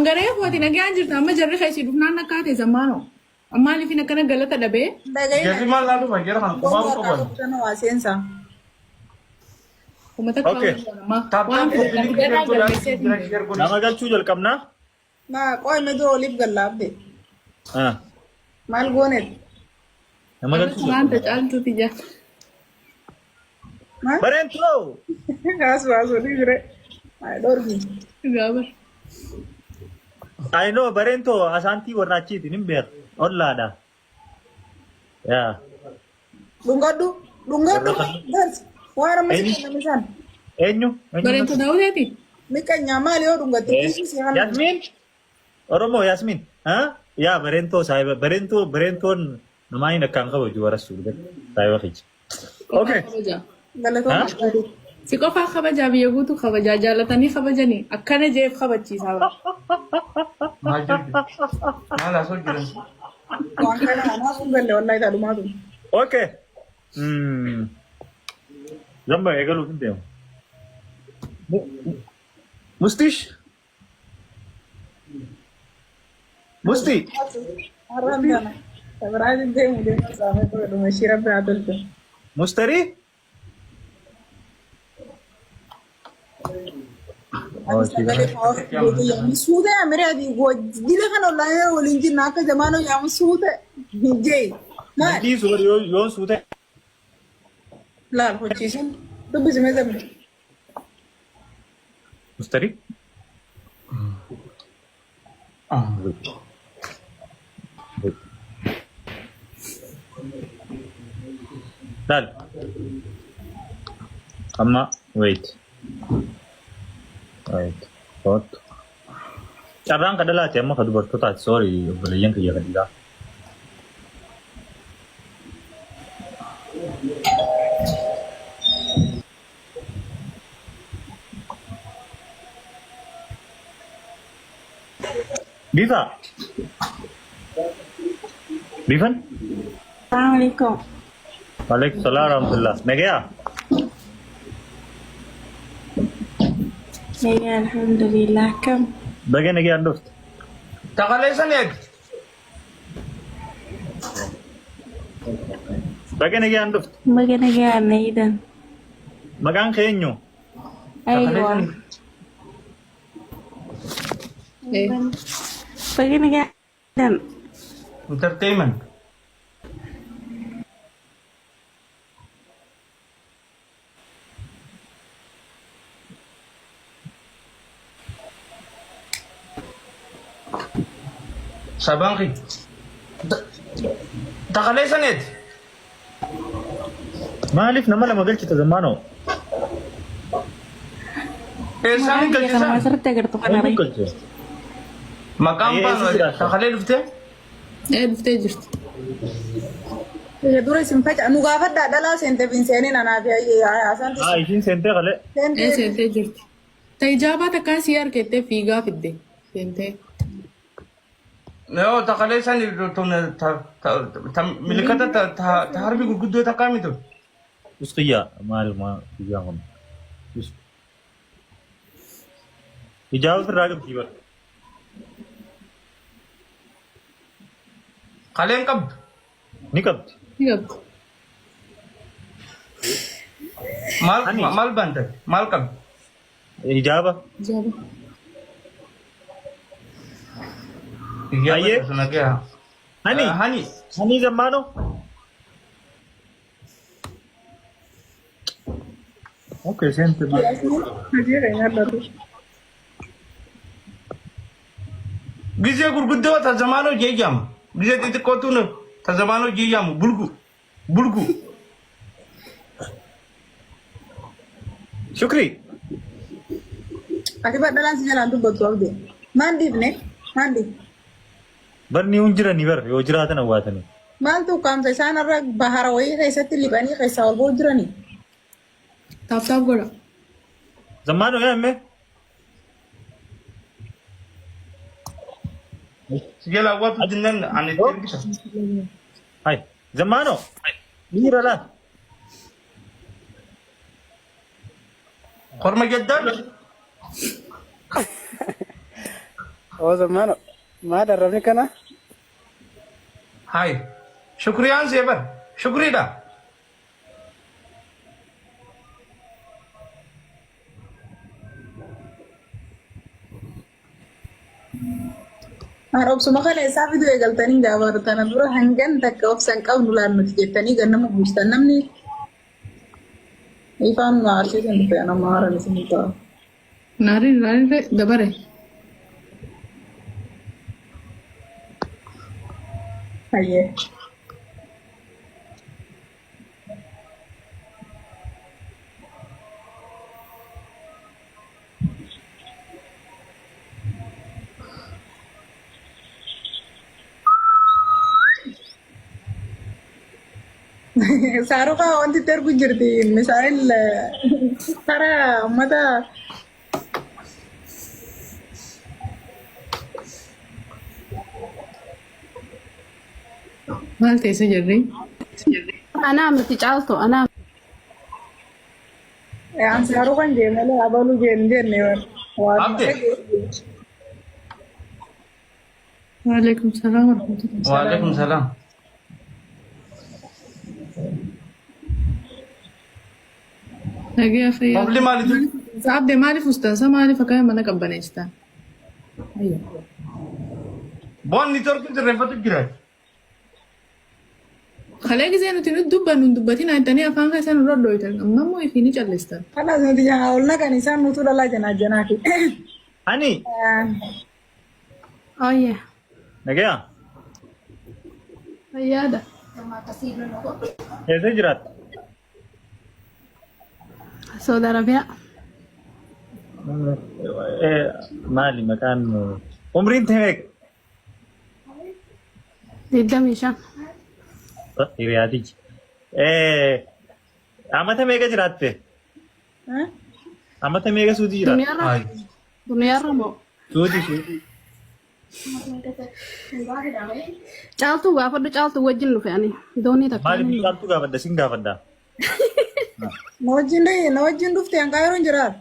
Angaree kooti nagaan jirta amma jarri keessi dhufnaan akka ta'e zammaanoo. Maaliifin akkana galata dhabee? Jarri maal laa dhufan jara kan qubaaf qaban. Waa seensa. Uummata Okay. Tap waan tap copy link share godhaa jira share godhi. Nama galchuu jalqabnaa? Maa qoy mee dura oliif gallaabde. Ah, Maal goonet? Nama galchuu Waan jalqabna. tacaaltuuti jaa. Maal? Bareentoo! Kaas baas olii jire. Maal dhorgi? Gaabar. I know bareentoo asaantii warra achiiti nin beeka. Ollaadha. Yaa. Dhungadhu. Dhungadhu. Darsi. Waan amma si Eenyu? kenname san. Eenyu? Eenyu? Bareentoo daawwiteeti? Miqanyaa maali yoo dhungatte? Kiisii si hanna. Yasmin? Oromoo Yasmin? Ha? Yaa bareentoo saahiba bareentoo bareentoon namaa hin akkaan kabaju warra suudhan saahiba kiyya. Okay. Kabajaa. Galatooma. Si qofaa kabajaa biyya guutuu kabajaa jaalatanii kabajanii akkana jeef kabachiisaa bara. Maal jirti? Maal haasoo jiran? Waan kana anaaf hin galle wallahi taadhumaa tun. Okay. Zamba eegaluuf hin deemu. Mustish? Musti? Har'aan tana. Biraatiin deemu deemu saafee godhuma ishii rabbi haa tolchu. Mustarii? Ani sagalee power yaamu suutee amiree ati dila kana ollaan waliin jirna akka zamaanoo yaamu suutee jee. Maal? Dhiisu bari yoon suute. Laal hojiisun dubbisime zamne. Mustarii? Laal. Amma wait. Wait. Kottu. Carraan ka dhalaati amma ka dubartootaati sorry obboleeyyan kiyya ka dhiiraa. Bifa. Bifan? Assalamualaikum. Waalaikum salaam warahmatullah. Nagaya? Nagaya alhamdulillah kam. Baga nagayaan dhufte. Takaleessan eeg. Baga nagayaan dhufte. Baga nagayaan na idan. Maqaan kee eenyu? Aywa. Baga nagayaan. Entertainment. Sabaan kiyya. Takaleessan eeg. Maaliif nama lama galchita zammaanoo? Eessaan hin Maqaan kiyya kanuma galchisan? asirratti agartu kana Eenyu ree. galche? Maqaan Eessa baanu jiraata? takalee dhuftee? Ee dhuftee jirti. Biyya dura isin faca nu gaafadhaa dhalaa seente fin seenin anaa fi asanti Haa ishiin seentee kalee. Ee seente seentee jirti. Ta ijaabaa takkaan sii argettee fiigaa fidde seentee. Yoo takalee san tun ta milikata ta harmi gurguddoo takkaa miti. Usqiyyaa maal maal kiyyaa kun. Ijaaba ofirraa qabdi bara. Kaleen qabdu. Ni qabdi. Ni qabdi. Maal Ani. maal banta? Maal qabdi? Ijaaba. Ijaaba. Ijaaba Ayyee. sana gaha. Hani. Hani. Hani zammaanoo. Okay, seente maal. hojii keenya dhabdu. Gizee gurguddoo ta zamaanoo jeejamu. Gizee xixiqqootuun ta zamaanoo jeejamu bulgu. Bulgu. Shukri. Ati badhalaan si jalaan dubbattu abde. Maan dhiifne? Maan dhiifne? Barni hin jiranii bar yoo jiraatan awwaatanii. Maaltu ukkaamsa isaan irra bahara wayii keessatti liphanii keessaa ol ba'u jiranii? Taap taap godha. Zammaanoo yaa himee. Si jala awwaatu jennaan ani itti ergisa. Hai. Zammaanoo. Dhiira laal. Korma jeddaan. Oo zammaano maal arrabni kana? Hai. Shukriyaan see bar. Shukriidha. Aan obsuma kana isaa fiduu eegaltanii gaafa tana dura hangan takka obsa hin qabnu laan nuti jettanii gannama buustan namni ifaan nu aarsiisan dhufe nama haaran isin ta'a. Naariin naariin dabare. Hayyee. Saaruqa wanti itti ergu jirti misaa'el karaa uummata Maal teessa jirri? Anaa miti caaltu anaa. An saaruqan jee malee abaluu jee hin jenne waan. Abde. Waalaikum salaam warahmatullahi. Waalaikum salaam. Nagaya fayyaa. Qobli maalitu? Abde maaliif ustansa maaliif akkana mana qabbaneessitan? Boon niitoorkiin sirreeffatu jira. Kalee gisee nuti nuti dubbannu hin dubbatin jettanii afaan keessan nurra dhohitan amma immoo ifii ni callistan. Kalaas nuti janaa ol naqan isaan nutu dhalaa janaa janaati. Ani Ooyye. nagaya Fayyaadha. eessa jiraatta? Saudi Arabiyaa. Maali maqaan umriin tee meeqa? 25. Hiriyaatichi. Amata meeqa jiraatte? Amata meeqa suutii jiraatte? Duniyaarra. Duniyaarra moo? Suutii suutii. Caaltuu gaafadhu caaltuu wajjin dhufe ani. Doonii takka. Maaliif caaltuu gaafadha sin gaafadha? Na wajjin na wajjin dhufte hanqaa yeroo hin jiraatu.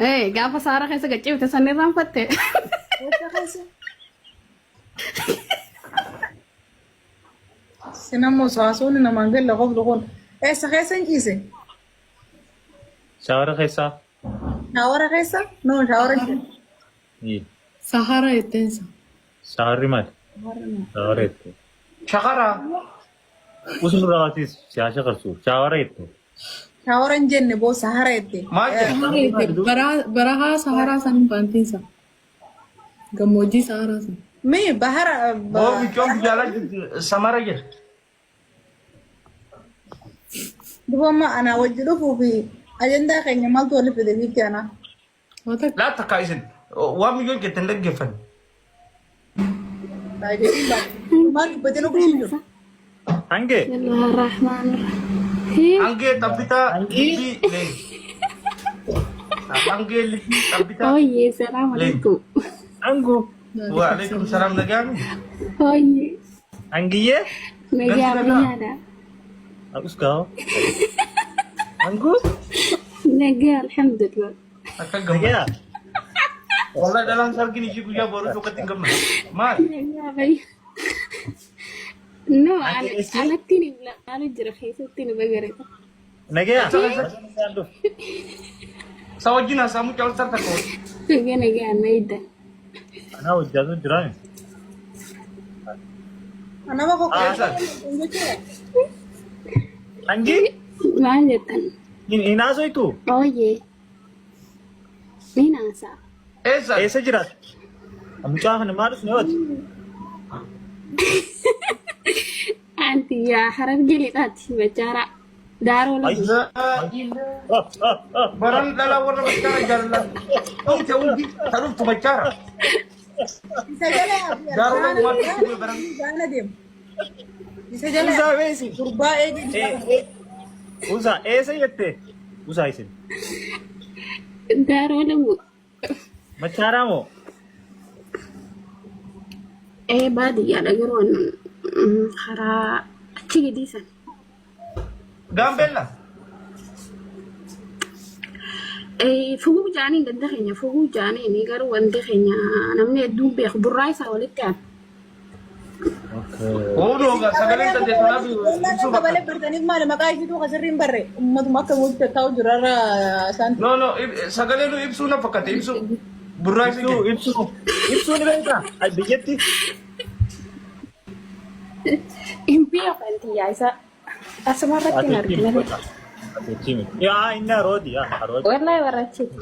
Ee gaafa saara keessa gaccifte san irraanfatte. Eessa keessa? Sinammoo saasuun namaan galle qoflu kun. Eessa keessa hin ciise? Shaawara keessaa. Shaawara keessa? No shaawara hin Ii, Sahara jetteensa. Shaawarri maali? Shaawara jette. Shaqara. Usnu raawwatis siyaasa qarsu. Shaawara jette. Shaawara hin jenne boo sahara jette. Maal jedhe? Sahara jette barahaa saharaa san hin baantiinsa. Gammoojjii saharaa san. Mee bahara Boo bichoon biyya alaa jirti samara jedhe. Duba amma anaa wajji dhufuu fi ajandaa keenya maaltu walitti fide giifti anaa. Waa takka. Laa takkaa isin waan biyyoon jette hin dhaggeeffanne. Maal dubbatee nu bulchu jiru? Hangee. Bismillahirrahmanirrahim. Hangee xabbitaa lippii leen. Hangee lippii xabbitaa. Ooyye salaam alaikum. Angu. Waalaikum salaam nagaan. Ooyye. Angiyyee. Nagaa fayyaadha. Us gaa'o. Angu. Nagaa alhamdulillah. Akka gammadu. Nagaya. Wallahi dhalaan sargin ishii guyyaa boruu tokkotti hin gammadu. Maal? Nagaa fayyaa. No, alatti ni ilaalu jira keessatti ni bagareta. Nagaya. Sa wajjin haasaa mucaa ol sarta koo. Nagaa nagaa naida. Anaa hojjaatu jiraame. Nama Eessa? kokkoon Angii. Maal jettan? Hin haasoytu. Ooyye. Ni naasaa. Eessa? Eessa jiraata? Mucaa kana maal dhufne hooti? Anti yaa harargee lixaati machaara. Daaroo lagu. Baran dhalaa warra machaara jaalala. Dhumte hundi ta dhuftu machaara. Isa jala Daaroo lagu maal dhuftu baran. Gaana deemu. Isa jala Usaa beesi. gurbaa eegi. Usaa eessa jette? Usaa isin. Daaroo lagu. Machaaraa moo? Ee baadiyyaadha garuu karaa achi gadii san. Gaambeella. Fuguu jaaniin ganda keenya fuguu jaaniin garuu wanti keenya namni hedduun beeku burraa isaa walitti aanu. Ooluu ogaa sagaleen tante tanaaf ibsuu Kabalee fakkaata. bartaniif maali maqaa ishiitu kasirri hin barre ummatuma akka walitti taa'u jirarra isaan. No no sagalee nu ibsuu na fakkaate ibsuu. Burraa isin Ibsuu jedhe. ibsuu ibsuu ni beektaa? Ay, Biyyatti Hin beeku wanti yaa isaa asuma irratti hin ati argina. Ati miti. Yaa inni aroodi yaa aroodi. Wallahi warrachiiti.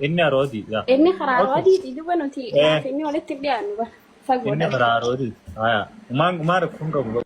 Inni aroodi yaa. Inni karaa Okay. aroodiiti duba nuti Eh. inni walitti hin dhiyaannu bara Inni fagoodha. karaa aroodiiti. Haa. Maan maan rakkoon qabu.